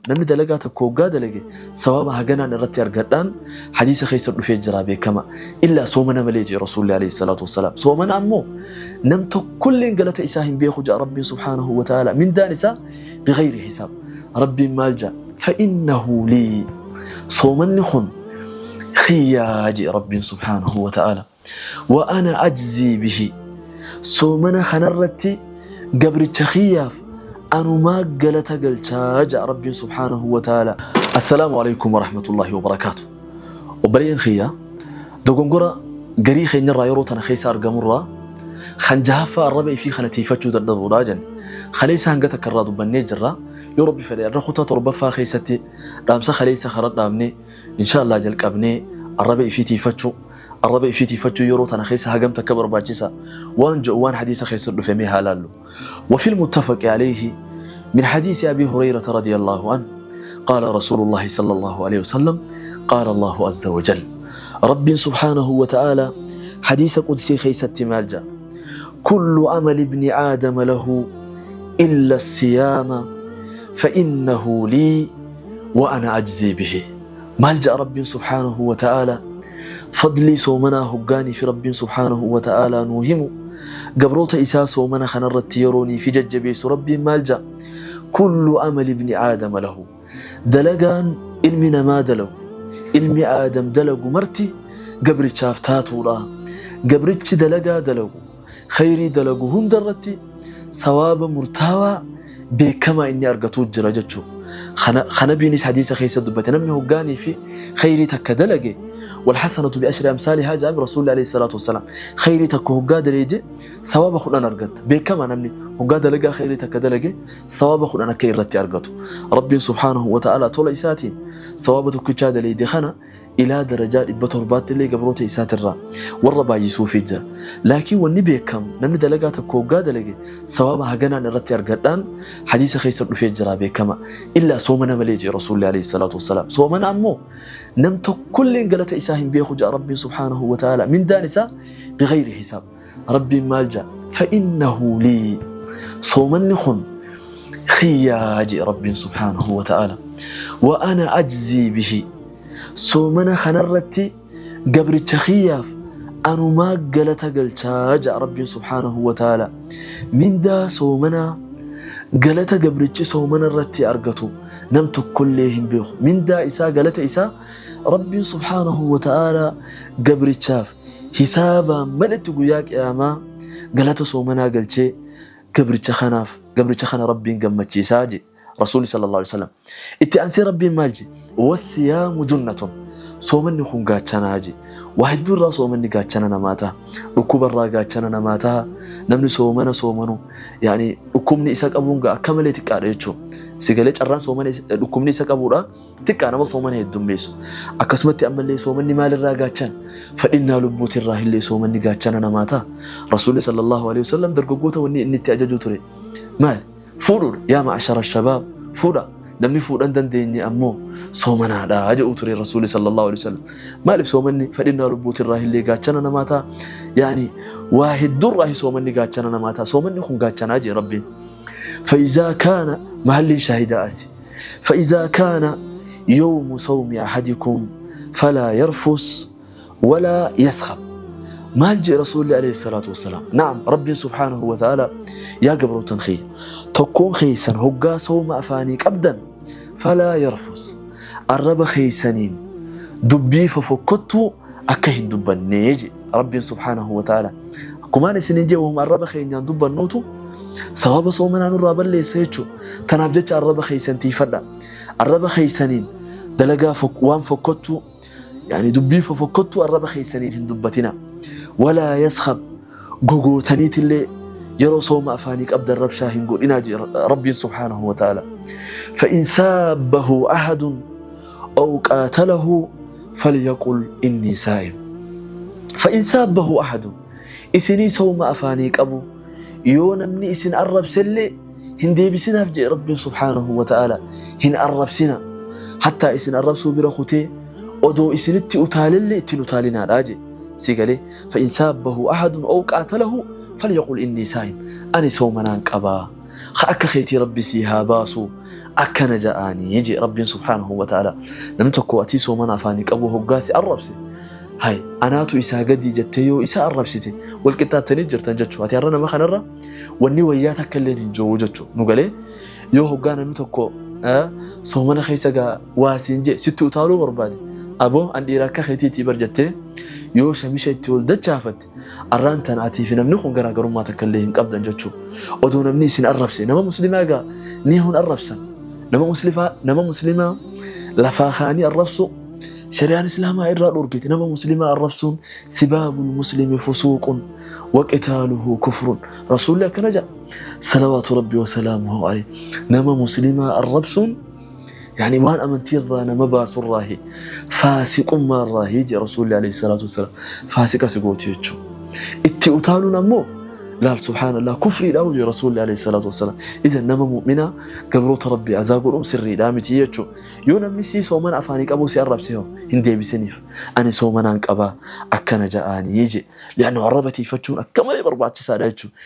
Namni dalagaa tokko hoggaa dalage sawaaba haganaan irratti argadhaan hadiisa keessa dhufee jira beekama. Illaa soomana malee jee Rasuulli alayhi salaatu wassalaam. Soomana ammoo nam tokkolleen galata isaa hin beeku jaa Rabbiin subhaanahu wa ta'ala. Mindaan isaa bighayri hisaab. Rabbiin maal jaa? Fa'innahu lii. Soomanni kun kiyyaa jee Rabbiin subhaanahu wa ta'ala. Wa ana ajzii bihi. Soomana kanarratti gabricha kiyyaaf anumaa galata galchaa ja'a Rabbiin subhaanahu wa ta'ala. Assalaamu alaikum wa rahmatullahi wa barakaatu. Obboleeyyan kiyya, dogongora garii keenyarraa yeroo tana keessa argamurraa kan jahaffaa arraba ifii kana tiifachuu dadhabuudha jenne. Kaleessa hanga takka irraa dubbannee jirra. Yoo Rabbi fedhe irra kutaa torbaffaa keessatti dhaamsa kaleessa kara dhaamne insha Allah jalqabnee arraba ifii tiifachuu. Arraba ifii tiifachuu yeroo tana keessa hagam takka barbaachisa waan jedhu waan hadiisa keessa dhufe mee haa laallu. وفي المتفق عليه من حديث أبي هريرة رضي الله عنه قال رسول الله صلى الله عليه وسلم قال الله عز وجل رب سبحانه وتعالى حديث قدسي خيست مالجا كل عمل ابن آدم له إلا الصيام فإنه لي وأنا أجزي به. Maal ja'a Rabbiin subhaanahu wa ta'aalaa? Fadlii soomanaa hoggaanii fi Rabbiin subhaanahu wa ta'aalaa nuu himu, gabroota isaa soomana kanarratti yeroo nii fi jajjabeessu Rabbiin maal ja'a? Kullu amali ibni aadama lahu. Dalagaan ilmi namaa dalagu, ilmi Aadam dalagu marti gabrichaaf taatuudha. Gabrichi dalagaa dalagu, khayrii dalagu hunda irratti sawaaba murtaawaa beekamaa inni argatuu jira jechuu. Kana nabiinis hadiisa keessa dubbate, namni hoggaanii fi khayrii takka dalage, walhasanatu bi ashri amsaalihaa jedhame Rasuulli alayhi salaatu wassalaam. Khayrii takka hoggaa daleyde sawaaba 10 argatta. Beekamaa namni hoggaa dalagaa khayrii takka dalage sawaaba 10 akka irratti argatu. Rabbiin subhaanahu wa ta'ala tola isaatiin sawaaba tokkichaa daleyde kana ilaa darajaa 700tti illee gabroota isaatirraa warra baay'isuufii jira. Laakiin wanni beekamu namni dalagaa tokko hoggaa dalage sawaaba haganaan irratti argadhaan hadiisa keessa dhufee jira beekama. Illaa soomana malee jee Rasuulli alayhi salaatu wassalaam. Soomana ammoo nam tokkolleen galata isaa hin beeku ja'a Rabbiin subhaanahu wa ta'ala. Mindaan isaa bighayri hisaab. Rabbiin maal ja'a? Fa'innahu lii. Soomanni kun kiyyaa jee Rabbiin subhaanahu wa ta'ala. Wa ana ajzii bihi. Soomana kanarratti gabricha kiyyaaf anumaa galata galchaa ja'a Rabbiin subhaanahu wa ta'ala. Mindaa soomanaa galata gabrichi soomana irratti argatu nam tokkollee hin beeku. Mindaa isaa galata isaa Rabbiin subhaanahu wa ta'ala gabrichaaf hisaabaan maletti guyyaa qiyaamaa galata soomanaa galchee gabricha kanaaf gabricha kana Rabbiin gammachiisaa jedhe. Rasuulli sallallahu alaihi wasallam. Itti aansee Rabbiin maal jedhe? Wassiyaamu junnatun. Soomanni kun gaachanaa jedhe. Waa hedduu irraa soomanni gaachana namaa taha. Dhukkuba irraa gaachana namaa taha. Namni soomana soomanu yaani dhukkubni isa qabuun gaa akka malee xiqqaadha jechuudha. Si galee carraan soomana dhukkubni isa qabuudha xiqqaa nama soomana heddummeessu. Akkasumatti ammallee soomanni maalirraa gaachana? Fadhinnaa lubbuutirraa illee soomanni gaachana namaa taha. Rasuulli sallallahu alaihi wasallam dargaggoota wanni inni itti ajaju ture maali? Fuudhuudha. Yaa ma'ashara shabaab, fuudha. Namni fuudhan dandeenye ammoo soomanaadha jedhu ture Rasuulli sallallahu alaihi wasallam. Maaliif soomanni fadhinnaa lubbuutirraa illee gaachana namaa ta'a? Yaani waa hedduurraa soomanni gaachana namaa ta'a. Soomanni kun gaachanaa jee Rabbiin. فإذا كان محل شاهد أسي فإذا كان يوم صوم أحدكم فلا يرفس ولا يسخب. Maal jee Rasuulli alayhi salaatu wassalaam? Na'am, Rabbiin subhaanahu wa ta'ala, yaa gabrootan kiyya, tokkoon keessan hoggaa sooma afaanii qabdan, falaa yarfus, arraba keessaniin dubbii fofokkottuu akka hin dubbannee jee Rabbiin subhaanahu wa ta'ala. Akkumaan isinin jee, wahuma arraba keenyaan dubbannuutu sababa soomanaa nurraa balleessa jechuudha. Tanaaf jecha arraba keessan tiifadha. Arraba keessaniin dalagaa waan fokkottuu, yaani dubbii fofokkottuu arraba keessaniin hin dubbatina. Walaa yaskhab, gogootaniitillee yeroo sooma afaanii qabdan rabshaa hin godhinaa jee Rabbiin subhaanahu wa ta'ala. فإن سابه أحد أو قاتله فليقل إني صائم. فإن سابه أحد, isinii sooma afaanii qabu yoo namni isin arrabsellee hin deebisinaaf jee Rabbiin subhaanahu wa ta'ala. Hin arrabsina. Hattaa isin arrabsuu bira kutee odoo isinitti utaalellee ittiin utaalinaadha jee. Si galee? فإن سابه أحد أو قاتله فليقل إني صائم. Ani soomanaan qabaa. Ka akka keetii Rabbi sii haa baasu. Akkana ja'aanii jee Rabbiin subhaanahu wa ta'ala. Namni tokko atii soomana afaanii qabu hoggaa si arrabse, hay anaatu isaa gadii jettee yoo isa arrabsite, wal qixxaattanii jirtan jechuu. Ati har'a nama kanarra wanni wayyaa takka illee hin jiru jechuu. Nu galee yoo hoggaa namni tokko soomana keessa gaa waa siin jee sitti utaaluu barbaade, aboo an dhiira akka keetiitii bar jettee yoo shamisha itti ol dachaafatte, arraan tana atii fi namni kun garaagarummaa takka illee hin qabdan jechuu. Odoo namni isin arrabse, nama muslimaa gaa ni hun arrabsan. Nama muslimaa, nama muslimaa lafaa ka'anii arrabsu shari'aan islaamaa irraa dhorkite. Nama muslimaa arrabsuun sibaabul muslimi fusuuqun wa qitaaluhu kufrun. Rasuulli akkana jedha, salawaatu rabbi wa salaamuhu alayhi. Nama muslimaa arrabsuun yani waan amantii irraa nama baasurraahi, faasiqummaa irraahi jedha rasuulli alayhi salaatu wassalaam. Faasiqa si gooti jechuudha. Itti utaaluun ammoo, laal, subhaanallah, kufriidha jedhe rasuulli alayhi salaatu wassalaam. Idan nama mu'minaa gabroota rabbii azaa godhuun sirriidhaa miti jechuudha. Yoo namni sii soomana afaanii qabuu si arrabse hoo, hin deebisiniif. Ani soomanaan qabaa, akkana ja'aanii je. Li'annu arraba tiifachuun akka malee barbaachisaadha jechuudha.